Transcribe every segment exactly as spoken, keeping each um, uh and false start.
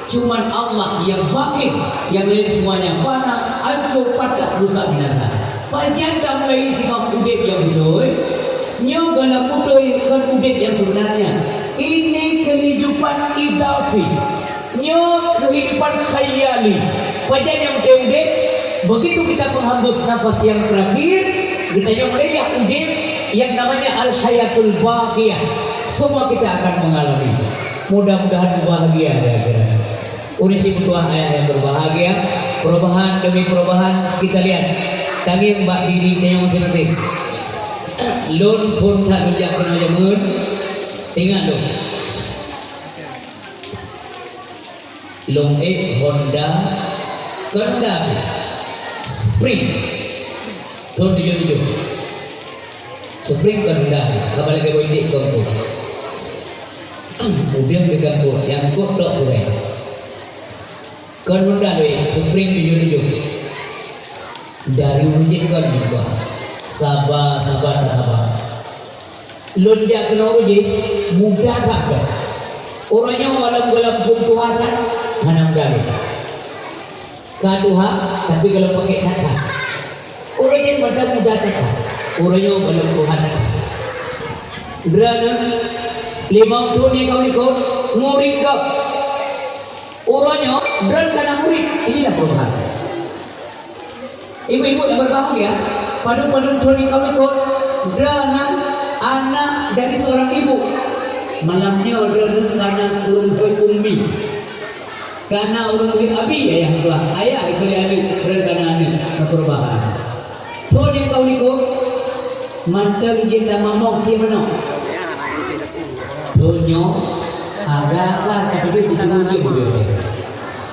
Cuman Allah nyang baqi, nyang laén semuanya fana, hancô, patah, rusak, binasa. Pajan tamulai singoh udép nyang beutôi? Nyoe goh lom beutôi kon udép nyang sebenarnya. Ini kehidupan idafi. Nyoe kehidupan khayali. Pajan nyang beutôi udép? Begitu kita menghembus nafas yang terakhir, kita nyang melihat udép yang namanya al-hayatul baqiyah. Semua kita akan mengalami. Mudah-mudahan bahagia di akhirat. Udah si meutuah ayah yang berbahagia, perubahan demi perubahan kita lihat. Tangieng bak diri tanyoe masing-masing. Lôn phôn that lôn jak keunoe jameun. Ingat lôn. Lôn ék Honda, Honda Spring. Thôn tujoh tujoh. Spring Honda, haba lagèe boh iték kongko. Udeueng di kampung, nyang kot tok gurèe. Kon Honda doi, Spring tujoh tujoh. Dari ureueng jih kon jubah. Saba, saba, tasaba. Lôn jak keunoe ureueng jih, muda that. Uroe nyoe malam gohlom phôn tuha that, hana muda lé. Ka tuha, tapi gohlom pakèk that-that. Uroe nyan mantong muda that-that. Uroe nyoe gohlom tuha that-that. Droeneuh limong thôn nyang ka u likot, murit gob. Uroe nyoe droen ka na murit. Inilah perubahan. Ibu-ibu yang berbahagia, padum-padum thôn nyang ka u likot, droeneuh anak dari seorang ibu. Malam nyoe droeneuh ka na ureueng hôi ummi. Ka na ureueng lagèe abi, ayah tuha. Ayah ikeu lé aneuk, droen ka na aneuk, na perubahan. Thôn nyang ka u likot, mantong jeuet tamamong sie manok. Thôn nyoe, agak-agak ka teubiet di Teungku Jeuem.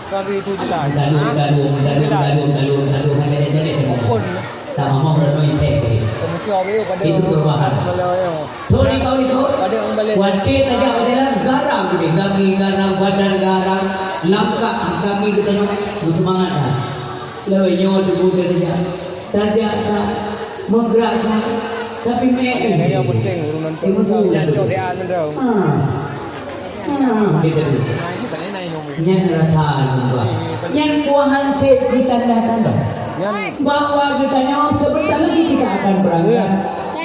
Talung, talung, talung, talung, talung, talung, hana jadi-jadi. Tamamong dah noi cek. Itu perubahan. Thôn nyang ka u likot, watèe tajak beujalan, garang, kami garang, badan garang, langkah kami geutanyoe, beuseumangat that. Lawét nyoe teungku tajak. Tajak that, meugrak that, tapi meu'en. Nyang penting ureueng nonton. Emosi. Nyan cok dia nonton. Ah. Ah, gitu. Nyan rasa lôn ba. Nyan kuahan sép geutanyoe tanda. Nyan. Bahwa geutanyoe sebentar lagi kita akan berangkat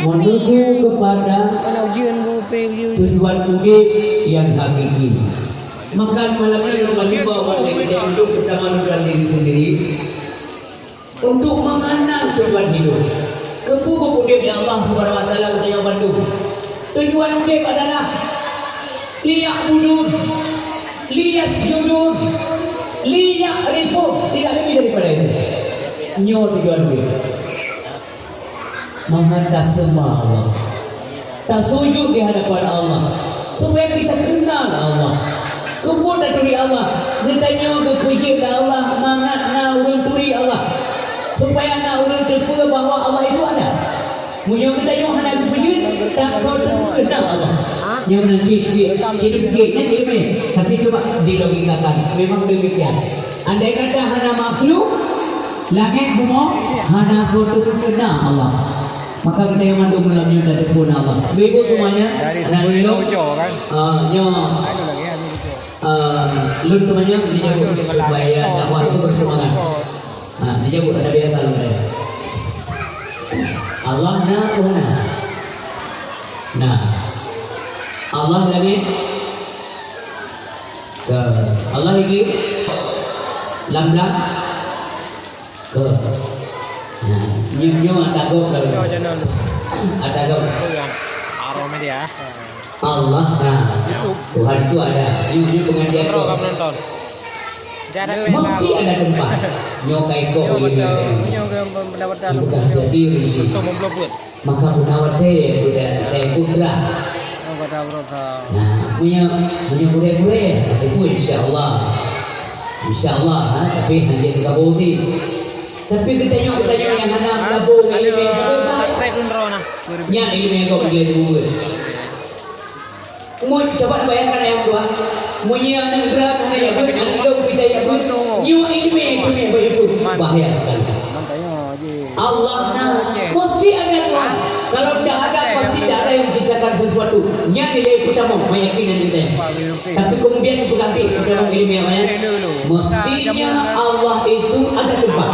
menuju kepada tujuan udép yang hakiki. Maka malam ini lôn ba untuk kita malukan diri sendiri. Untuk mengenal tujuan hidup. Keupeue geupeuudép lé Allah Subhanahu wa Taala geutanyoe bandum? Tujuan udép adalah liya'budun, liyasjudun, liya'rifun. Tidak lebih daripada itu. Nyoe tujuan udép. Mangat taseumah Allah. Tasujud di hadapan Allah, supaya kita kenal Allah. Keupeue taturi Allah? Geutanyoe geupeujeuet lé Allah mangat na ureueng turi Allah, supaya na ureueng teupeue bahwa Allah itu ada. Meunyoe geutanyoe hana geupeujeuet, takot teupeue na Allah. Nyang meunan cit, cit, cit, cit, nyan ileumèe. Tapi cuba dilogikakan, memang demikian. Andai kata hana makhluk, langèt bumoe, hana soe teupeue na Allah. Maka geutanyoe mandum malam nyoe tateupeue na Allah. Ibu-ibu semuanya, na nilai, ah, nyoe, ah, lôn teumanyong dijaweueb supaya dakwah tu bersemangat. Ah, dijaweueb, ada biasa lôn tanya. Allah na, Tuhan na. Nah. Allah langèt. Ke Allah lagi. Lam-lam. Ke. Nah, nyoe, nyoe ata gob lalu. Nyoe channel. Ata gob. Apa yang Aro Media? Allah, nah. Tuhan itu ada. Nyoe, nyoe pengajian. Nonton, gob. Nonton. Mesti ada tempat. Nyoe kai kok. Nyoe ini betul. Ada. Nyoe ke pendapatan. Bukan hadir di sini. Betul, mempeleput. Maka puna watèe budak teuka putra. Oh, pada berusaha. Nah, punya, punya gurèe-gurèe, itu pun insya Allah. Insya Allah, ha, tapi hanya tergabung ni. Tapi geutanyoe-geutanyoe nyang hana gabung, kalau ileumèe, subscribe dulu, nah. Nyan ileumèe kok boleh dibuat. Mun, coba bayangkan ayah tuan. Mun nyan aneuk droe hana jak beuet, aneuk lôn kita jak beuet. Nyoe ileumèe cuma baik itu. Bahaya sekali. Allah na, mesti ada Tuhan. Kalau tidak ada, pasti tidak ada yang menciptakan sesuatu. Nyan dilèe peutamong, meuyakinkan kita. Tapi kemudian dipeugah pih peutamong ilmiah, ya. Mestinya Allah itu ada tempat.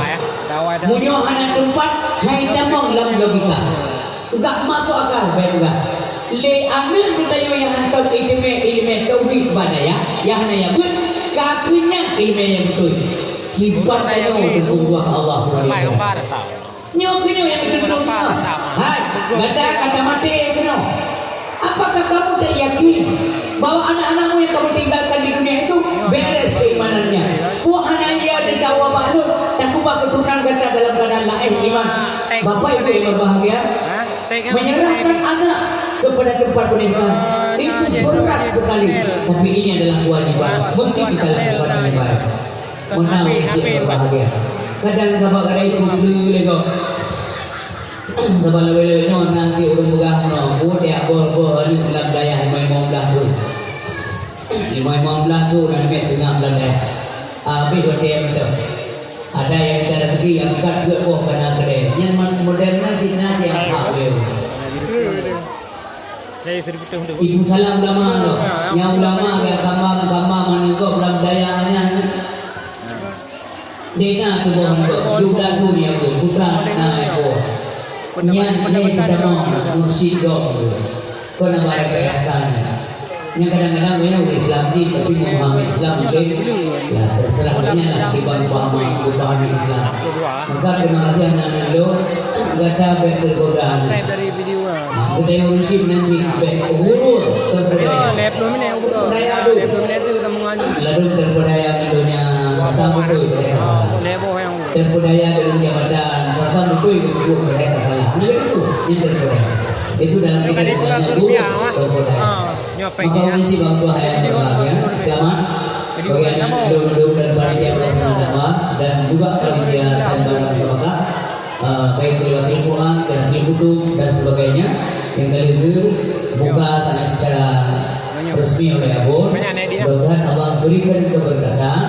Meunyoe hana tempat, hai tamong lam logika. Enggak masuk akal, baik enggak. Lé aneuk geutanyoe nyang hantom iteumé ilmé tauhid bak dayah, nyang hana ya beuet, ka keunyang ilmé nyang beutôi. Kiban tanyoe teupeugah Allah Subhanahu wa Taala. Nyoe keuh nyoe nyang teupeugah. Hai, gata ka tamaté keunoe. Apakah kamu tak yakin bahwa anak-anakmu yang kamu tinggalkan di dunia itu beres keimanannya? Puak hana ia teukawa bahlot, takubah keturunan gata dalam keadaan laén iman. Bapak Ibu yang berbahagia, menyerahkan anak kepada tempat pendidikan itu berat sekali, tapi ini adalah kewajiban. Mungkin kita lakukan dengan baik. Meunan cit berbahagia. Kadang sahabat kadang ikut lé lé kok. Saban lawét-lawét nyoe na cit ureueng peugah meunoe, buet jak boh-boh aneuk lam dayah limong blah thôn. Limong blah thôn aneuk teungoh lam dayah. Habéh watèe mantong. Ada nyang mita rezeki nyang meukat peuet boh ka na keudè. Nyan model nyan cit na nyang hak lé. Ibu Salam ulama tu. Nyang ulama gak kambang-kambang aneuk gob lam dayah nyan. Dena tuboh ngon jumlah dunia pun bukan na ibu. Nyan ni pertama mursyid gob tu. Kau nak balik ke yayasan. Yang kadang-kadang banyak orang Islam ni tapi memahami Islam mungkin ya terserah dia lah kiban paham, pahami Islam. Maka terima kasih anak-anak lo, gata baik tergoda. Geutanyoe ureueng syiek nan jih bèk gurur keubudayaan. Keubudayaan tu. Ladôm terpedaya ngon donya, maka beutôi bèk salah. Terpedaya deungon jabatan, maka beutôi geupeugah bèk salah. Nyan terpedaya. Itu dalam kita istilahnya gurur keubudayaan. Maka ureueng syiek bangsa yang berbahagia, selamat. Bagi anak duduk dan panitia pelaksana dakwah dan juga panitia sayembara musabaqah. Eh, baik lewat Al-Quran, lewat Al-Quran dan sebagainya yang ka lheueh buka sana secara resmi oleh Abon. Mudah-mudahan Allah berikan keberkatan,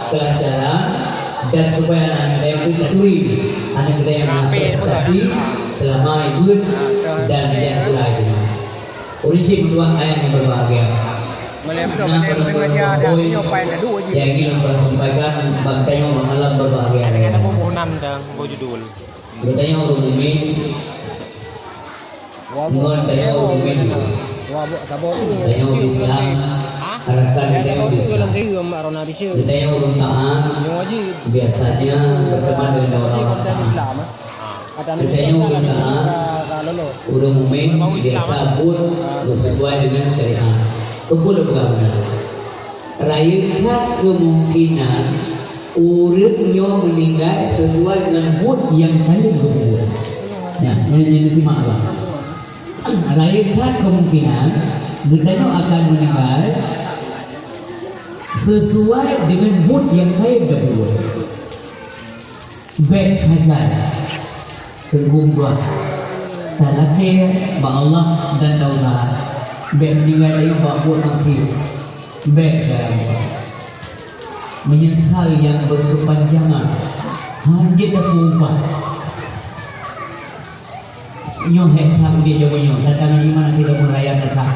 kelancaran, dan supaya anak-anak yang kita turi, anak kita yang berprestasi selama hidup dan yang mulai. Ureueng syiek meutuah ayah yang berbahagia. Nah, pada poin-poin yang ingin saya sampaikan bagi tanyoe malam berbahagia. Geutanyoe ureueng mukmin. Ngon tanyoe ureueng mukmin. Tanyoe Islam. Harapkan tanyoe Islam. Geutanyoe ureueng taat. Biasanya berteman dengan orang-orang taat. Geutanyoe ureueng taat. Ureueng mukmin biasa buet sesuai dengan syariat. Keupeue lôn peugah meunan? Rayeuk that kemungkinan ureueng nyoe meuninggai sesuai ngon buet nyang kayém geubuet. Nyan, nyan, nyan neusimak bah. Rayeuk that kemungkinan geutanyoe akan meuninggai sesuai dengan buet nyang kayém geubuet. Bèk sagai teungku meutuah talakèe bak Allah dan taubat. Bèk meuninggai tanyoe bak buet maksiet. Bèk cara buet. Meunyeusai nyang beukeupanjangan. Hanjeuet tapeuubah. Nyoe hék that udép jameun nyoe. Tantangan iman akhé zaman raya that.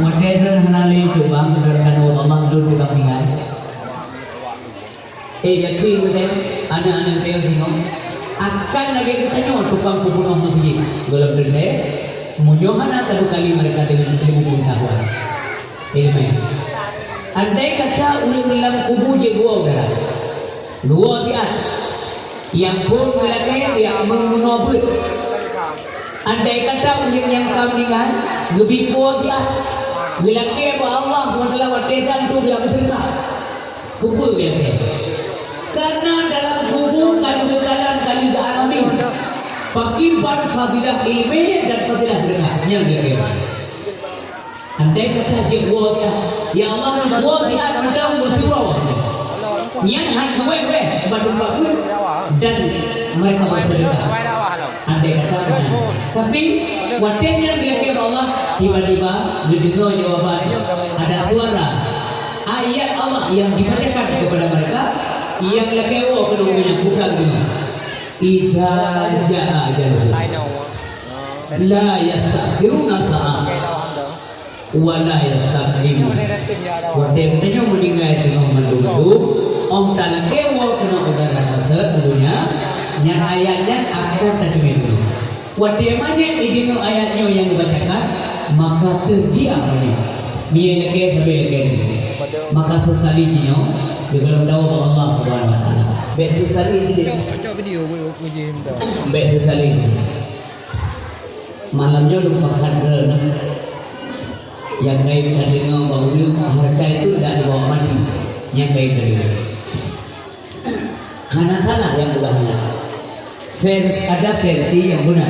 Watèe droen hana lé cubang, droen keunoe Allah lôn teuka tinggai. Eh, yakin geutanyoe, aneuk-aneuk geutanyoe singoh akan lagèe geutanyoe tukang peupeunoh meuseujid gohlom teuntèe, meunyoe hana tadukali mereka dengan ilmu pengetahuan. Ilmu. Andai kata ureueng lam kubu jeuet geuwoe darah, geuwoe siat, nyang phôn geulakèe jak meunoe beuet. Andai kata ureueng nyang ka meuninggai geubri po siat, geulakèe bak Allah subhanahu wa taala watèe nyan tu geujak beuseudeukah. Keupeue geulakèe? Karena dalam kubu ka geukeukalon, ka geualami pakriban fadilah ilmiah dan fadilah seudeukah. Nyan geulakèe. Andai kata jeuet woe siat, ya Allah, neuwoe siat mantong meusyuroe. Nyan han geuwèh-wèh bak teumpat beuet dan mereka beuseudeukah. Andai kata benar. Tapi watèe nyan geulakèe bak Allah, tiba-tiba geudeungoe jawaban. Ada suara ayat Allah yang dibacakan kepada mereka, nyang lakèe woe keunoe nyan bukan geudeungoe. Idza jaa ajaluhum. La yastakhiruna sa'ah wa la yastaqdimun. Watèe geutanyoe meuninggai teungoh mandum-mandum, 'oh talakèe woe keunoe u dalam rasa donya, nyan ayat nyan akan tateumé keunoe. Watèe manyét jideungoe ayat nyoe nyang geubacakan, maka teudiam manyét. Miyueb lakèe sabé lakèe nyan. Maka seusali jinoe, di dalam dawa Allah Subhanahu wa Taala. Bèk seusali jinoe. Bèk seusali jinoe. Malam nyoe lôn pakat droeneuh nyang ka tadeungoe bak ulôn, harta itu tidak dibawa mati. Nyang ka tadeungoe. Hana salah nyang peugah nyan. Vers-, ada versi nyang beuna.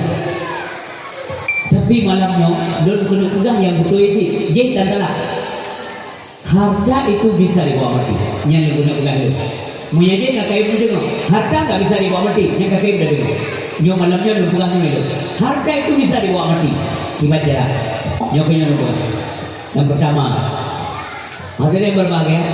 Tapi malam nyoe, lôn keuneuk peugah nyang beutôi cit, jih dan salah. Harta itu bisa dibawa mati. Nyan lôn guna peugah lôn. Meunyo jih ka kayém deungoe, harta nggak bisa dibawa mati. Nyan ka kayém deungoe. Nyoe malam nyoe lôn peugah nyoe lôn. Harta itu bisa dibawa mati. Kiban cara. Nyoe keuh nyoe lôn peugah. Yang pertama, hadirin berbahagia,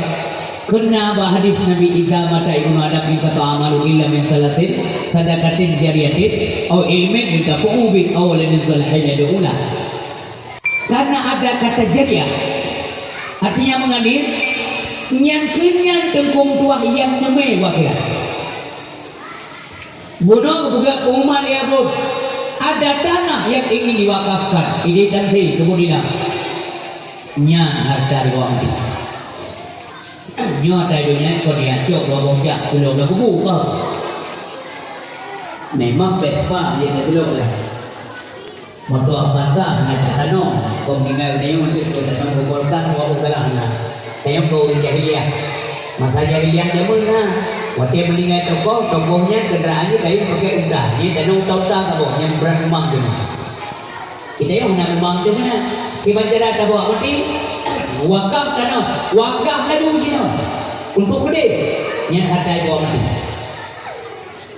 keunan bak hadis Nabi, "Idza mata ibnu Adam inqata'a amaluhu illa min salasin, sadaqatin jariyatin, au ilmin yuntafa'u bih, au waladin shalihin yad'u lah." Karena ada kata jariah, artinya mengalir, nyan keuh nyan teungku meutuwah nyang neumé u akhirat. Bunoe geupeugah Umar ya Abu, ada tanah yang ingin diwakafkan, idéh dan si kebun hilang. Nyan harta dua mati. Nyoe ata donya kon ya cok dua boh jak pulo na kubu ka. Memang Vespa dia tak belok lah. Moto Avanza hana jak tanoh, kong tinggai u Dayung, hana jak tanoh, moto Avanza dua boh galah na. Tayong keu ureueng jahiliah. Masa jahiliah jameun na, watèe meuninggai tokoh, tokoh nyan kendaraan jih kayém pakèk unta. Nyan tanoh unta-unta saboh, nyan brat umang jih. Kita nyoe hana umang jih meunan. Kiban cara tabawa maté, wakaf tanoh, wakaf laju jinoe. Untuk peudeh, nyan harta ibawa maté.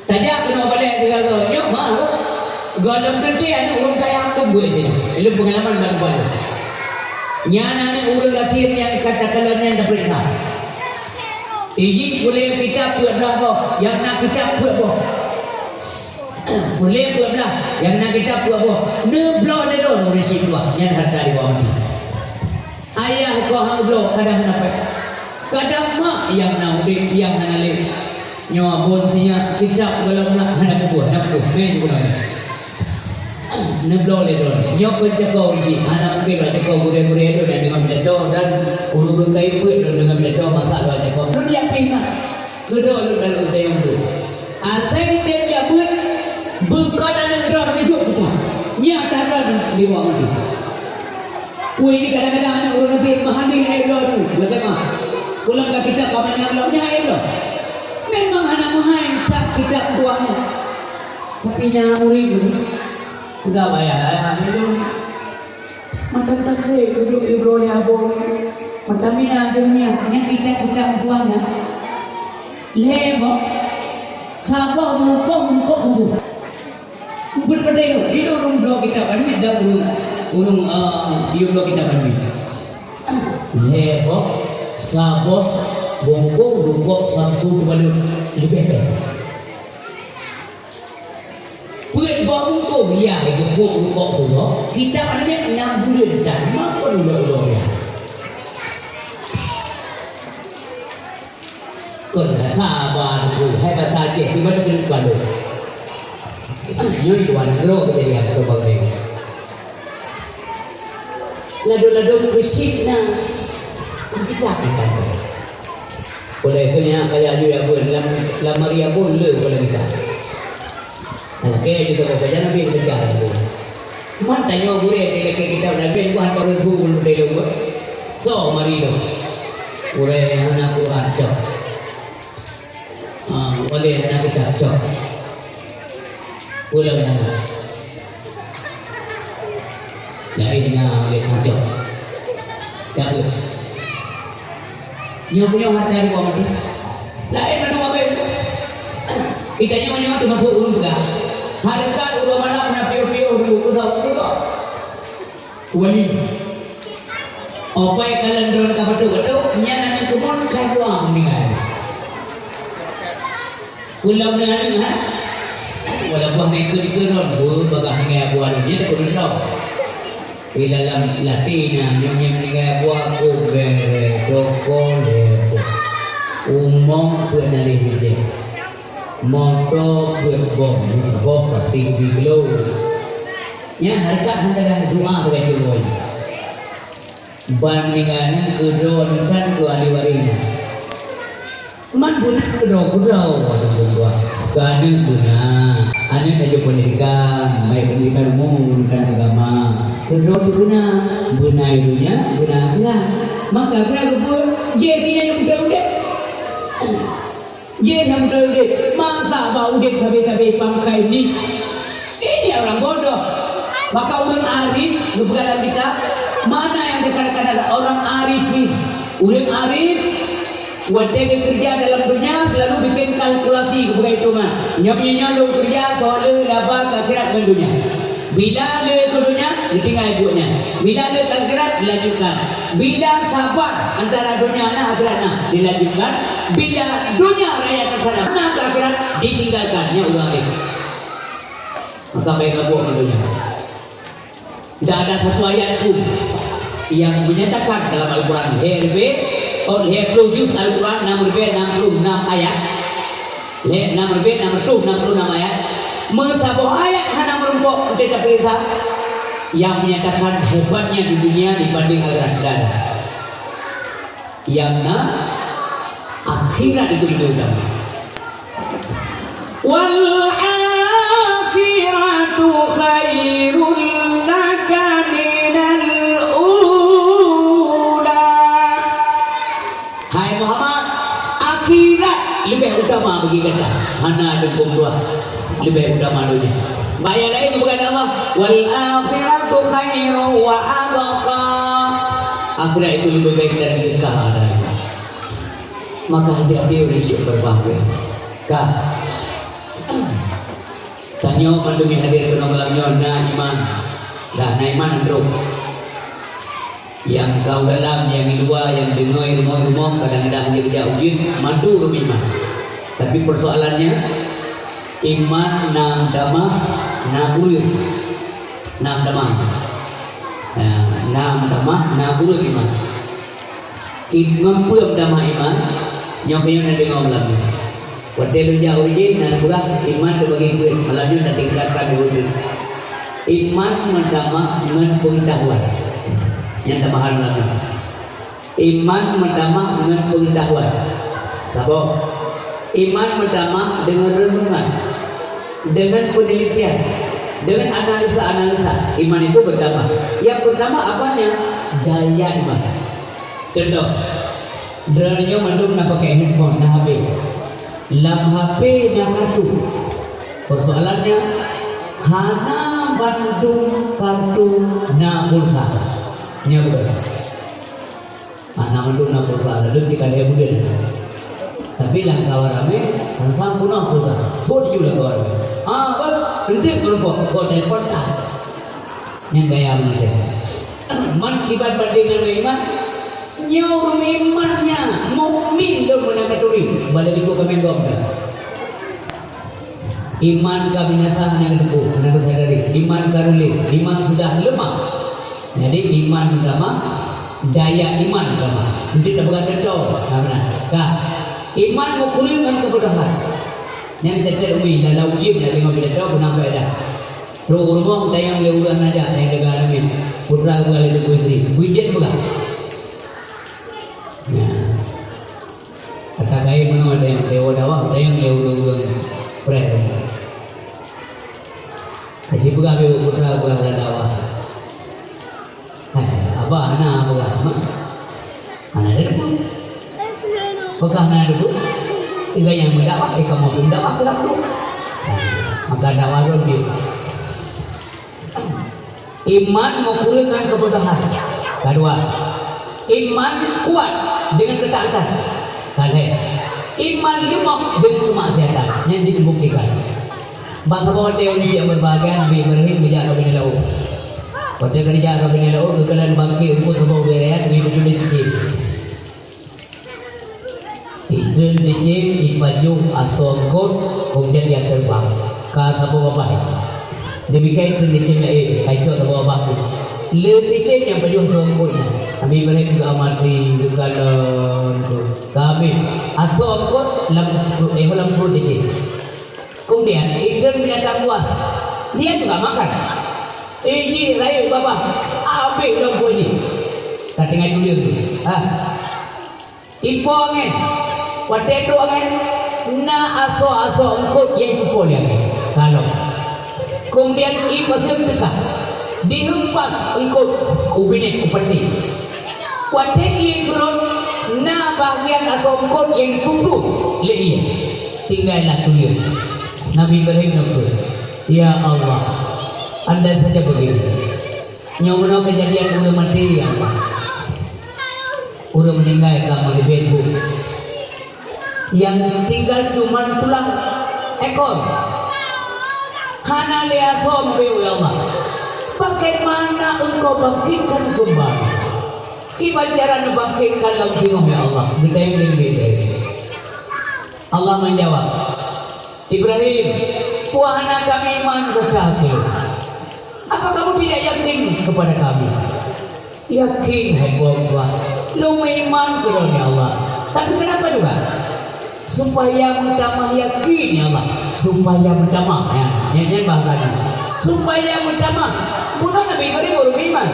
Tajak keunoe balèe sigaga, nyoe mah. Gohlom teuntèe aneuk ureueng kaya hana buet jih. Ilôn peungalaman ban-ban. Nyan aneuk ureueng gasien nyang ka takalon nyan tapeuriksa. Ijih puléh kitab peuet blah boh, nyang na kitab peuet boh. Puléh peuet blah, nyang na kitab peuet boh. Neubloe lé droe ureueng syiek dua, nyan harta ibawa maté. Ayah keuh hana bloe, kadang hana pèng. Kadang mak nyang na udép, nyang hana lé. Nyoe abon sinyak kitab gohlom na hana peubuet, hana peubuet. Mé guna. Neubloe lé droe. Nyoe keuh cako ureueng syiek, hana mungken bak cako gurèe-gurèe lôn nyang deungon pidato dan ureueng-ureueng kayém peuet lôn deungon pidato masa lôn cako. Lôn yakin na. Keudroe lôn dan lôn tayong tu. Asai tém jak beuet, beukan aneuk droe neujok kitab. Nyan ata droe dibawa maté. Kui jih kadang-kadang aneuk ureueng gasien meuhani hai bloe tu, beuteumah. Pulang ka kitab ka manyang lom nyan hai bloe. Memang hana meuhai that kitab tuan nyan. Tapi nyan murit tu, peugah bak ayah, "Ayah, hai lôn." Mata takhé dudoe ibloe lé abon. Mata mina donya nyang kitab-kitab buah na. Lhèe boh. Saboh bungkôh bungkôh tujoh. Beuet padé lôn, di lôn bloe kitab Anwir dan ulôn, ulôn, ah, yue bloe kitab Anwir. Lhèe boh, saboh bungkôh bungkôh Samsu Teubadot. Leubeh bèe. Peuet boh bungkôh yah geupok rukok tuwoe, kitab Anwir nam buleuen that, makon ulo-ulo nyan. Kon dah saba tu, hai basa Aceh, di mana keuneuk balot. Nyoe di luwa nanggroe keujadian atau bangkeng. Ladôm-ladôm keusiet na kitab di kantô. Ulèe keu nyan kaya yue abon lam, lam lamari abon le keu lam kitab. Lakèe jih saboh sajan habéh keureuja abon. Man tanyoe gurèe di lakèe kitab Nabi buhan baru bu ulôn deh lôn buet. Soe mari lôn? Gurèe hana Quran cok. Ah, ulèe hana kitab cok. Ulôn hana. Laén na ulèe macam. Cabut. Nyoe-nyoe hareuta dua mati. Laén mandum abéh. Kita nyoe-nyoe teumasuk ureueng peugah. Hareuta uroe malam na piôh-piôh nunggu keu saboh syeuruga. Wali. Opai kalon droen ka batuk-batuk, nyan aneuk keumuen ka dua meuninggai. Pulang dengan aneuk, ha? Walaupun ikut-ikut lom, bu, bagah ninggai buah lom, nyan takot lom. Di dalam latih na, nyoe nyang ninggai buah, ku bere, toko lepo. Umong peuet nalih bijéh. Moto peuet bom, saboh plastik biglo. Nyan hareukat hana doa bagaih tuwoe. Ban ninggai nyan keudroe nyan keu ahli waréh nyan. Man beuna keudroe-keudroe, waduh, beuna. Keu aneuk beuna. Aneuk tajak pendidikan, baik pendidikan umum, pendidikan agama. Keudroe tu beuna. Beuna i donya, beuna akhirat. Maka akhirat geupeue, jih nyan nyang udeb-udeb. Jih nyang beutôi udeb, masa bak udeb sabe-sabe pangkai ni? Ini orang bodoh. Maka ureuëng arif, geupeugah lam kitab, mana yang dikatakan adalah orang arifin. Ureuëng arif, watée geukeureuja dalam dunia, selalu bikin kalkulasi, geupeugah hitungan. Nyoe meunyoe lôn keureuja, soe lheueh laba keu akhirat ngon dunia. Bila le keu donya, ditinggai buet nyan. Bila le keu akhirat, dilanjutkan. Bila sabar antara donya na akhirat na, dilanjutkan. Bila donya raya tasalam na keu akhirat, ditinggalkan. Nyan ureuëng alim. Maka baik gabuek ngon donya. Tidak ada satu ayat pun yang menyatakan dalam Al-Quran, lhée leubeh, oh, lhée ploh juz Al-Quran, enam ribu enam puluh enam ayat. Lhée enam ribu enam ratus enam puluh enam ayat, meusaboh ayat hana meurumpok, ente tapeuriksa, yang menyatakan hebatnya di dunia dibanding akhirat, tidak ada. Yang na, akhirat itu lebih utama. Wal akhiratu khairul laka minal ula. Hai Muhammad, akhirat leubeh utama bagi gata. Hana dukung dua leubeh utama donya. Bak ayat laén geupeugah lé Allah, "Wal akhiratu khairu wa abqa." Akhirat itu lebih baik dan kekal. Maka hati-hati ureuëng syik berbahagia. Ka. Tanyoe mandum nyang hadir keunoe malam nyoe na iman. Dah na iman trok. Nyang ka u dalam, nyang di luwa, nyang deungoe rumoh-rumoh, kadang-kadang jeuet jak ujeuen, mandum ureuëng iman. Tapi persoalannya, iman na meutamah, na kureueng. Na meutamah. Ya, na meutamah, na kureueng iman. Ki-, ngon peue meutamah iman, nyoe keuh nyang na deungoe malam nyoe. Watée lôn jak ujeuen, na peugah iman teubagi peuet, malam nyoe na tingkatkan dua peuet. Iman meutamah ngon peungeutahuan. Nyang tamah malam nyoe. Iman meutamah ngon peungeutahuan. Saboh. Iman meutamah deungon reunungan, deungon peunelitian, deungon analisa-analisa. Iman itu bertambah. Yang pertama apanya? Daya iman. Contoh, droeneuh nyoe mandum na pakai handphone, na H P. Lam H P na kartu. Persoalannya, hana bandum kartu na pulsa. Nyoe beutôi. Hana mandum na pulsa, leueb jih ka lhée buleuen. Tapi lam kawan ramé, sang-sang peunoh pulsa. Thot ju lam kawan ramé. Ah, beuh, eunteuk meurumpok, kok telepon ka. Nyan gaya manusia. Man kiban bandingan ngon iman, nyoe ureuëng iman nyan, mukmin lom meunan ka turi, bala likot ka meugob dah. Iman ka binasa hana geuteupeue, hana geusadari. Iman ka ruléh, iman sudah lemah. Jadi, iman meutamah, daya iman meutamah. Nanti tapeugah contoh, nah, meunan. Ka. Iman meukureueng ngon keubodohan. Nyan teutet umi, dalam ujeuen nyan deungoe pidato guna faedah. Trok u rumoh tanyong lé ureuëng aneuk nyang jaga aneuk. Putra geupeugah lé teungku istri, "Bui jén peugah." Nyan. Ata kayém meunoe tanyong, lewat dakwah tanyong lé ureuëng-ureuëng preh. Aci peugah lé putra geupeugah lam dakwah. Hai, abah hana peugah, mak. Hana ada debu. Peugah hana debu. Tiga nyang meudakwah, eh, kamoe pun dakwah keu lampôh. Maka dakwah lom jeuet. Iman meukureueng ngon keubodohan. Kadua, iman kuat deungon keutaatan. Kalhée, iman leumoh deungon keumaksiatan. Nyan jeuet buktikan. Bak saboh watée ureuëng nyang berbahagia, Nabi Ibrahim geujak droe binéh laôt. Watée geujak droe binéh laôt, geukalon bangké eungkôt saboh ubé raya, teungoh jitreun cicém. Jitreun cicém, jipajoh asoe eungkôt, keumudian jiteubang. Ka saboh babah. Demikian keu licin laén, ka icok saboh babah tu. Le licin nyang pajoh teungkot nyan. Nabi Ibrahim geuamati, geukalon tu. Ka habéh. Asoe eungkot lam, eh, lam pruet licin. Kemudian, ikheun binatang buas. Dia juga makan. Iji rayeuk babah. Habéh lam pruet jih. Ka tinggai tuléng tu. Ha. Ipo angén. Watée trok angén, na asoe-asoe eungkot nyang ipupo lé angén. Kalon. Keumudian ié paseueng teuka. Diheumpasé eungkot u binéh u panté. Watée ié surot, na bahagian asoe eungkot nyang iplueng lé ié. Tinggai lam tuléng. Nabi Ibrahim neukheun, "Ya Allah, andai saja begitu." Nyoe meunoe keujadian ureuëng maté, ya Allah. Ureuëng meuninggai ka meuribet bu. Nyang tinggai cuma tulang ekor. Hana lé asoe meubeue, ya Allah. Bagaimana Engkau bangkitkan kembali? Kiban cara neubangkitkan lam singoh, ya Allah. Geutanyong lé Nabi Ibrahim. Allah menjawab, "Ibrahim, peue hana kami iman gata keu? Apa kamu tidak yakin kepada kami?" "Yakin, hai Po teuh. Lôn meuiman keudroe, ya Allah. Tapi kenapa juga?" "Supaya meutamah yakin, ya Allah. Supaya meutamah." Ya, nyan, nyan bahasa nyan. Supaya meutamah. Bunoe Nabi Ibrahim ureuëng meuiman.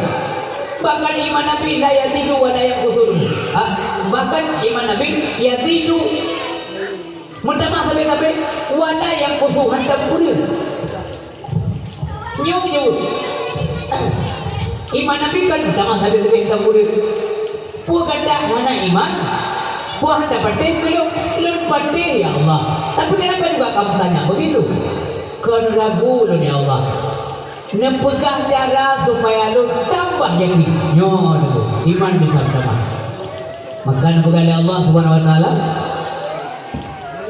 Bahkan iman Nabi la yazidu wa la yanqusu. Ha? Bahkan iman Nabi yazidu, meutamah sabe-sabe, wa la yanqusu, hantom kureueng. Nyoe geujaweueb. Iman Nabi kan meutamah sabe-sabe hantom kureueng. Peue gata hana iman? Peue hana patéh keu lôn? Lôn patéh, ya Allah. Tapi kenapa juga kamu tanya begitu? Kon ragu lôn, ya Allah. Neupeugah cara supaya lôn tambah yakin. Nyoe dulu, iman bisa meutamah. Maka neupeugah lé Allah Subhanahu wa Taala,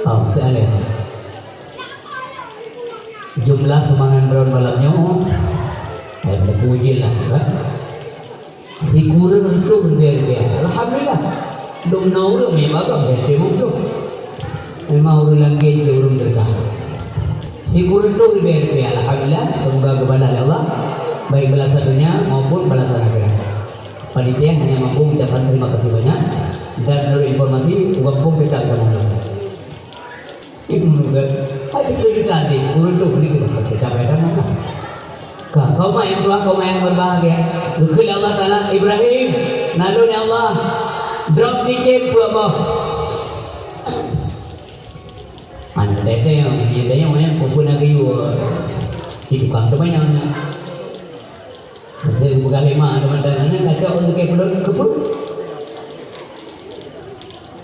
oh, seualèh. Jumlah sumbangan droen malam nyoe, eh, beupuji lah, kan? Sikureueng reutôh ribèe-ribèe. Alhamdulillah. Dum na ureueng nyang bagah bèe teuh. Memang ureueng langgen keu ureueng teuka. Sikureueng reutôh ribèe-ribèe. Alhamdulillah. Semoga geubalas lé Allah, baik balasan dunia maupun balasan akhirat. Panitia hanya mampu mengucapkan terima kasih banyak dan menurut informasi, uang pun kita akan mengulang. Ibu juga, ada kejutan di urut tu, ni kita capai dah mana? Ka, kaum nyang tuha, kaum nyang berbahagia. Geukheun Allah Taala, "Ibrahim, na lôn ya Allah, drop licin peuet boh." Aneuk teuntèe nyang, nyang teuntèe nyang peuphon na geuyue, di tukang teumanyong na. Masa geupeugah lé ma, teuma-teuma, "Nyan kacok untuk ke pelot, keupeue?"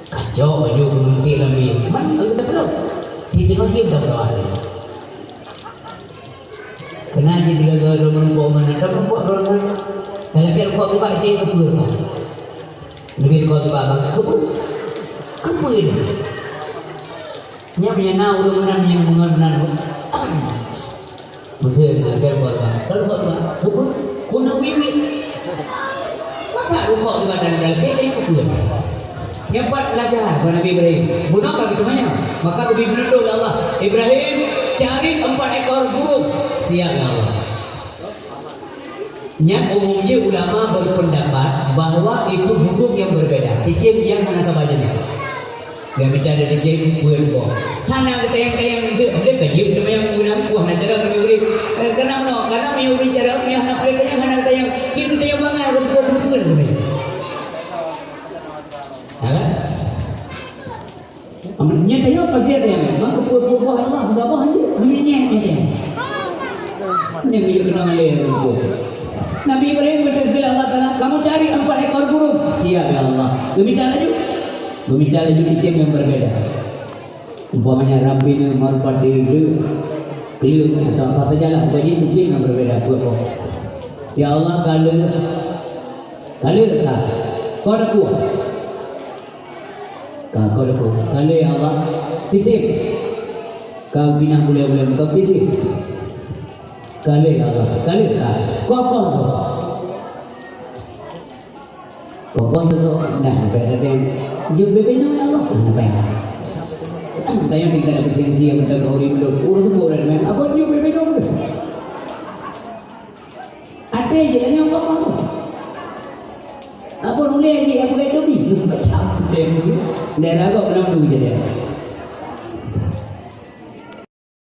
Kacok baju peununtut lam binéh. Man, ka geupeulot. Di teungoh jeuem ka peugah lé. Keunan jih tiga-tiga droe meurumpok ngon, droe meurumpok droe ngon. Kalau tiep rumpok geuba, jih keupeue ka. Leubeh rumpok geuba, bang, keupeue? Keupeue nyan? Nyan meunyo na ureueng meunan nyang beungoh meunan. Beutôi, akhé buet, kalau buet, buet, buet, keuneuk wiwit. Masa rukok di badan dalam benteng keupeue? Nyan pat pelajar bak Nabi Ibrahim. Bunoe ka geuteumanyong. Maka geubri peunutôh lé Allah, "Ibrahim, cari empat ekor burung." "Siap, ya Allah." Nyan umum jih ulama berpendapat bahwa itu burung yang berbeda. Cicém nyang hana saban jeunèh. Nyang mita dari cicém peuet boh. Hana geutanyong-tanyong jeuet, lé ka jeuet teumanyong guna, wah, na cara meunyoe ureueng. Eh, kana meunoe, kana meunyoe ureueng cara, meunyoe hana peue tanyong, hana geutanyong. Cit geutanyong bangai, beutôi-beutôi peuet guna. Ha, kan? Aman, nyan tanyong pasti ada nyang, maka peuet-peuet boh Allah, mudah boh hanjeuet, meunyoe nyang, nyang. Nyang geuyue keunong lé ureueng. Nabi Ibrahim geuteupeue lé Allah Taala, "Kamu cari empat ekor burung." "Siap, ya Allah." Geumita laju. Geumita laju cicém nyang berbeda. Umpamanya rampina, merpati, leuk, keuleuk, atau apa sajalah. Jadi cicém nyang berbeda, peuet boh. "Ya Allah, ka leuk, ka leuk ka. Kon aku." Ka, ka leuk, ka leuk, ya Allah. Pisim. Ka pinah buleuen-buleuen, ka pisim. Ka leuk, ya Allah. Ka leuk, ka. Koh-koh tu. Koh-koh tu, tu. Nah, sampai ada yang, "Jeuet bebe nyoe, ya Allah." Nah, sampai. Tanya kita nak kesian-sian, kita kau rindu. Urus tu boleh dengan apa dia boleh minum tu? Ada je lah yang apa-apa. Apa nulis je yang pakai topi? Macam dia. Dia ragu kenapa tu je dia.